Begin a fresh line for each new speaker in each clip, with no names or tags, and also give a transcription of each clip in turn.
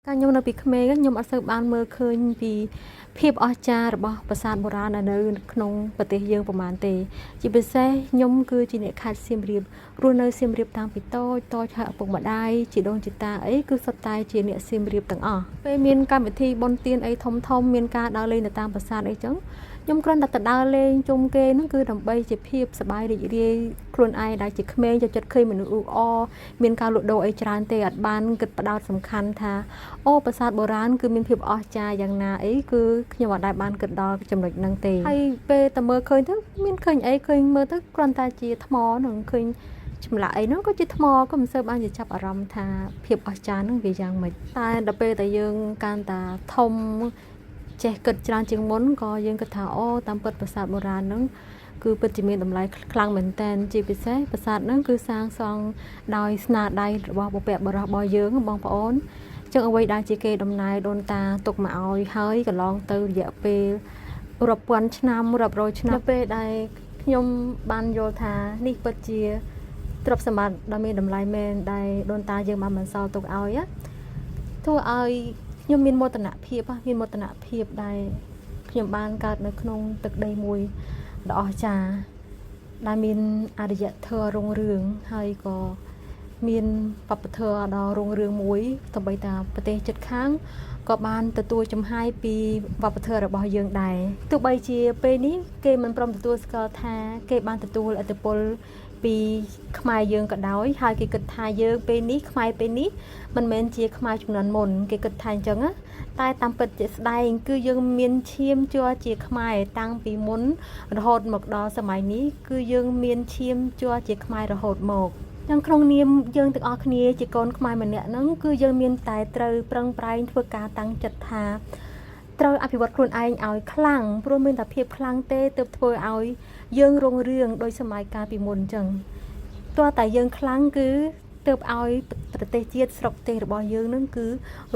កាលខ្ញុំនៅពីក្មេងខ្ញុំអត់សូវបានមើលឃើញពីភាពអស្ចារ្យរបស់ប្រាសាទបុរាណនៅក្នុងប្រទេសយើងប្រហែលទេជាពិសេសខ្ញុំគឺជាអ្នកខេត្តសៀមរាបរស់នៅសៀមរាបតាំងពីតូចតូចហើយឪពុកម្ដាយជីដូនជីតាអីគឺសុទ្ធតែជាអ្នកសៀមរាបទាំងអស់ពេលមានកម្មវិធីបុណ្យទានអីធំធំមានការដើរលេងនៅតាមប្រាសាទអីចឹងខ្ញុំគ្រាន់តែទៅដើរលេងជុំគេហ្នឹងគឺដើម្បីជាភាពសប្បាយរីករាយខ្លួនឯងដែលជាក្មេងចូលចិត្តឃើញមនុស្សអ៊ូអរមានការលក់ដូរអីច្រើនទេអត់បានគិតផ្ដោតសំខាន់ថាអូប្រាសាទបុរាណគឺមានភាពអស្ចារ្យយ៉ាងណាអីគឺខ្ញុំអត់ដែលបានគិតដល់ចំណុចហ្នឹងទេហើយពេលតែមើលឃើញទៅមានឃើញអីឃើញមើលទៅគ្រាន់តែជាថ្មហ្នឹងឃើញចម្លាក់អីហ្នឹងក៏ជាថ្មក៏មិនសូវបានជាចាប់អារម្មណ៍ថាភាពអស្ចារ្យហ្នឹងវាយ៉ាងម៉េចតែដល់ពេលតែយើងកាន់តាធំចេះគិតច្រើនជាងមុនក៏យើងគិតថាអូតាមពិតប្រាសាទបុរាណហ្នឹងគឺពិតជាមានតម្លៃខ្លាំងមែនទែនជាពិសេសប្រាសាទហ្នឹងគឺសាងសង់ដោយស្នាដៃរបស់បុព្វបុរសរបស់យើងបងប្អូនចឹងអ្វីដែលជាគេដំណែលដូនតាទុកមកឲ្យហើយកន្លងទៅរយៈពេលរាប់ពាន់ឆ្នាំរាប់រយឆ្នាំពេលដែលខ្ញុំបានយល់ថានេះពិតជាទ្រព្យសម្បត្តិដ៏មានតម្លៃមែនដែលដូនតាយើងបានបន្សល់ទុកឲ្យណាធ្វើឲ្យខ្ញុំមានមោទនភាពមានមោទនភាពដែលខ្ញុំបានកើតនៅក្នុងទឹកដីមួយដ៏អស្ចារ្យដែលមានអរិយធម៌រុងរឿងហើយក៏មានវប្បធម៌ដ៏រុងរឿងមួយទោះបីតាប្រទេសជិតខាងក៏បានទទួលចំហាយពីវប្បធម៌របស់យើងដែរទោះបីជាពេលនេះគេមិនព្រមទទួលស្គាល់ថាគេបានទទួលឥទ្ធិពលពីខ្មែរយើងក៏ដោយហើយគេគិតថាយើងពេលនេះខ្មែរពេលនេះមិនមែនជាខ្មែរជំនាន់មុនគេគិតថាអញ្ចឹងណាតែតាមពិតជាស្ដែងគឺយើងមានឈាមជ័រជាខ្មែរតាំងពីមុនរហូតមកដល់សម័យនេះគឺយើងមានឈាមជ័រជាខ្មែររហូតមកទាំងក្នុងនាមយើងទាំងអស់គ្នាជាកូនខ្មែរម្នាក់ហ្នឹងគឺយើងមានតែត្រូវប្រឹងប្រែងធ្វើការតាំងចិត្តថាត្រូវអភិវឌ្ឍខ្លួនឯងឲ្យខ្លាំងព្រោះមានតែភាពខ្លាំងទេទើបធ្វើឲ្យយើងរុងរឿងដោយសម័យកាលពីមុនអញ្ចឹងទោះតែយើងខ្លាំងគឺទើបឲ្យប្រទេសជាតិស្រុកទេសរបស់យើងនឹងគឺ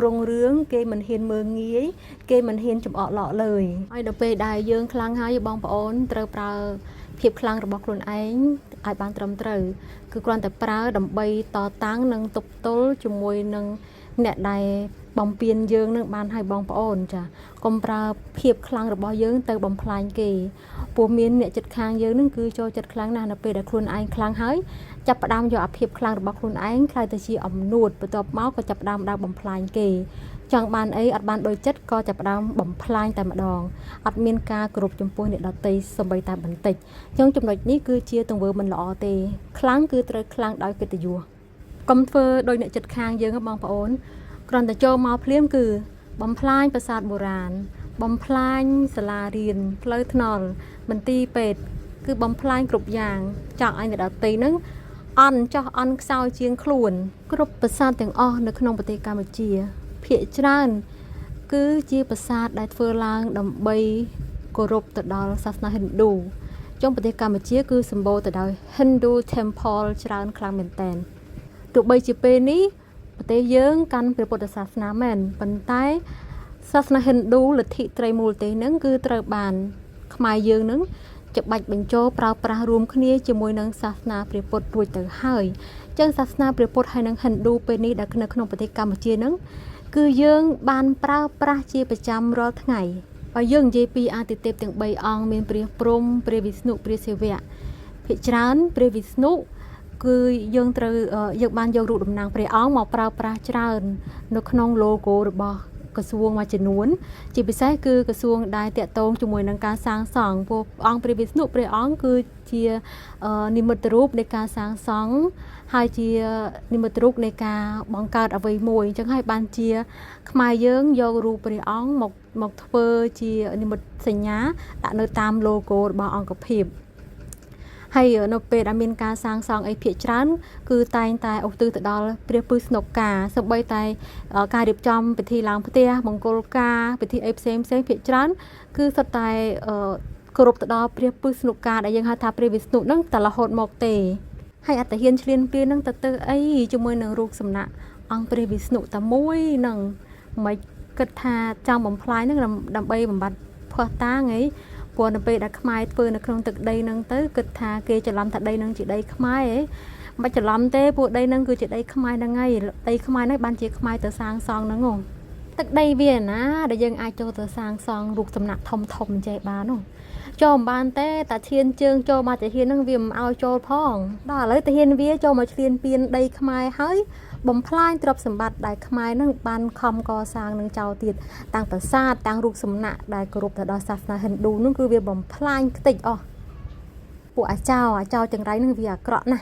រុងរឿងគេមិនហ៊ានមើងងាយគេមិនហ៊ានចំអកឡកលើយហើយដល់ពេលដែលយើងខ្លាំងហើយបងប្អូនត្រូវប្រើភាពខ្លាំងរបស់ខ្លួនឯងឲ្យបានត្រឹមត្រូវគឺគ្រាន់តែប្រើដើម្បីតតាំងនិងទប់ទល់ជាមួយនឹងអ្នកដែលបំពេញយើងនឹងបានឲ្យបងប្អូនចាកុំប្រើភាពខ្លាំងរបស់យើងទៅបំផ្លាញគេព្រោះមានអ្នកចិត្តខាងយើងនឹងគឺចូលចិត្តខ្លាំងណាស់នៅពេលដែលខ្លួនឯងខ្លាំងហើយចាប់ផ្ដើមយកអាភាពខ្លាំងរបស់ខ្លួនឯងក្លាយទៅជាអំនួតបន្ទាប់មកក៏ចាប់ផ្ដើមដើរបំផ្លាញគេចង់បានអីអត់បានដូចចិត្តក៏ចាប់ផ្ដើមបំផ្លាញតែម្ដងអត់មានការគោរពចំពោះអ្នកដទៃសូម្បីតែបន្តិចអញ្ចឹងចំណុចនេះគឺជាទង្វើមិនល្អទេខ្លាំងគឺត្រូវខ្លាំងដោយកិត្តិយសកុំធ្វើដោយអ្នកចិត្តខាងយើងបងប្អូនគ្រាន់តែចូលមកភ្លាមគឺបំផ្លាញប្រាសាទបុរាណបំផ្លាញសាលារៀនផ្លូវថ្នល់មន្ទីរពេទ្យគឺបំផ្លាញគ្រប់យ៉ាងចង់ឲ្យអ្នកដទៃហ្នឹងអន់ចោះអន់ខ្សោយជាងខ្លួនគ្រប់ប្រាសាទទាំងអស់នៅក្នុងប្រទេសកម្ពុជាភាគច្រើនគឺជាប្រាសាទដែលធ្វើឡើងដើម្បីគោរពទៅដល់សាសនាហិណ្ឌូចុងប្រទេសកម្ពុជាគឺសម្បូរទៅដោយ Hindu Temple ច្រើនខ្លាំងមែនទែនទោះបីជាពេលនេះប្រទេសយើងកាន់ព្រះពុទ្ធសាសនាមែនប៉ុន្តែសាសនាហិណ្ឌូលទ្ធិត្រីមូលទេសហ្នឹងគឺត្រូវបានខ្មែរយើងនឹងច្បាច់បញ្ចូលប្រើប្រាស់រួមគ្នាជាមួយនឹងសាសនាព្រះពុទ្ធរួចទៅហើយចឹងសាសនាព្រះពុទ្ធហើយនិងហិណ្ឌូពេលនេះដែលនៅក្នុងប្រទេសកម្ពុជាហ្នឹងគឺយើងបានប្រើប្រាស់ជាប្រចាំរាល់ថ្ងៃបើយើងនិយាយពីអាទិទេពទាំង3អង្គមានព្រះព្រហ្មព្រះវិស្ណុព្រះសិវៈភាគច្រើនព្រះវិស្ណុគឺយើងត្រូវយើងបានយករូបតំណាងព្រះអង្គមកប្រើប្រាស់ច្រើននៅក្នុង logo របស់ក្រសួងមួយចំនួនជាពិសេសគឺក្រសួងដែលតាក់ទងជាមួយនឹងការសាងសង់ព្រោះអង្គព្រះវិស្ណុព្រះអង្គគឺជានិមិត្តរូបនៃការសាងសង់ហើយជានិមិត្តរូបនៃការបង្កើតអ្វីមួយអញ្ចឹងហើយបានជាខ្មែរយើងយករូបព្រះអង្គមកធ្វើជានិមិត្តសញ្ញាដាក់នៅតាម logo របស់អង្គភាពហើយនៅពេលដែលមានការសាងសង់អីភាគច្រើនគឺតែងតែឧទ្ទិសទៅដល់ព្រះពឹស្នុកាសូម្បីតែការរៀបចំពិធីឡើងផ្ទះមង្គលការពិធីអីផ្សេងផ្សេងភាគច្រើនគឺសុទ្ធតែគោរពទៅដល់ព្រះពឹស្នុកាដែលយើងហៅថាព្រះវិស្ណុនឹងតែរហូតមកទេហើយអត្តហ៊ានឈ្លានពាននឹងទៅអីជាមួយនឹងរូបសំណាកអង្គព្រះវិស្ណុតែមួយនឹងមិនគិតថាចង់បំផ្លាញនឹងដើម្បីបំបត្តិភស្តុតាងអីព្រោះនៅពេលដែលខ្មែរធ្វើនៅក្នុងទឹកដីហ្នឹងទៅគិតថាគេច្រឡំថាដីហ្នឹងជាដីខ្មែរឯងមិនច្រឡំទេពួកដីហ្នឹងគឺជាដីខ្មែរហ្នឹងហើយដីខ្មែរហ្នឹងបានជាខ្មែរទៅសាងសង់ហ្នឹងហ៎ ទឹកដីវាណាដែលយើងអាចចូលទៅសាងសង់រូបសំណាកធំធំចេះបាននោះចូលមិនបានទេតាឈានជើងចូលមកតាហ៊ានហ្នឹងវាមិនឲ្យចូលផងដល់ឥឡូវតាហ៊ានវាចូលមកឈ្លានពានដីខ្មែរហើយបំផ្លាញទ្រព្យសម្បត្តិដែលខ្មែរហ្នឹងបានខំកសាងនឹងចោលទៀតតាំងប្រាសាទតាំងរូបសំណាកដែលគោរពទៅដល់សាសនាហិណ្ឌូហ្នឹងគឺវាបំផ្លាញខ្ទេចអស់ពួកអាចោអាចោចង្រៃហ្នឹងវាអាក្រក់ណាស់។